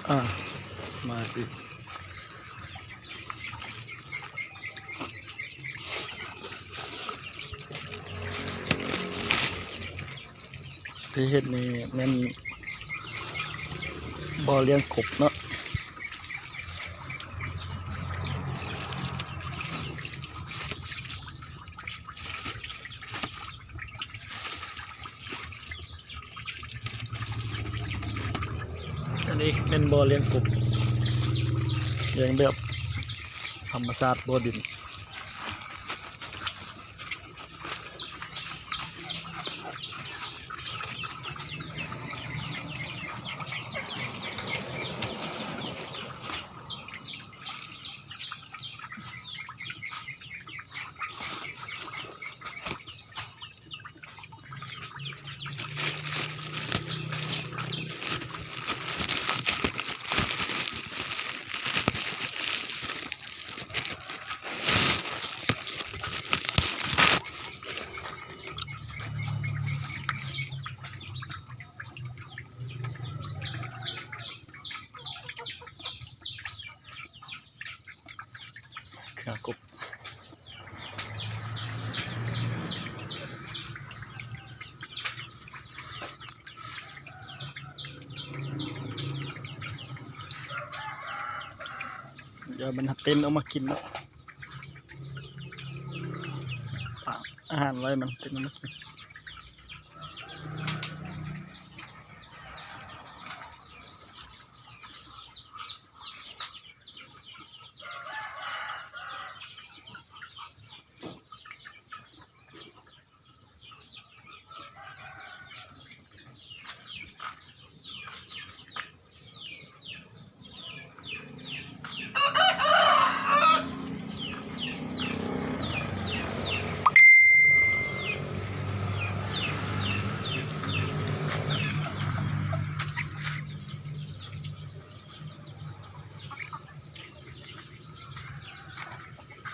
ອ່າ ມາຕິ ທີ່ເຫັນນີ້ແມ່ນບໍ່ລ້ຽງກົບເນາະ. ອັນນີ້ແມ່ນບໍ່ລ້ຽງກົບ ລ້ຽງແບບທຳມະຊາດ ບໍ່ດິນ. ຂາກົບ ດຽວມັນເຕັ້ນອອກມາກິນເນາະ ຝາກອາຫານໄວ້ມັນເຕັ້ນອອກມາກິນ.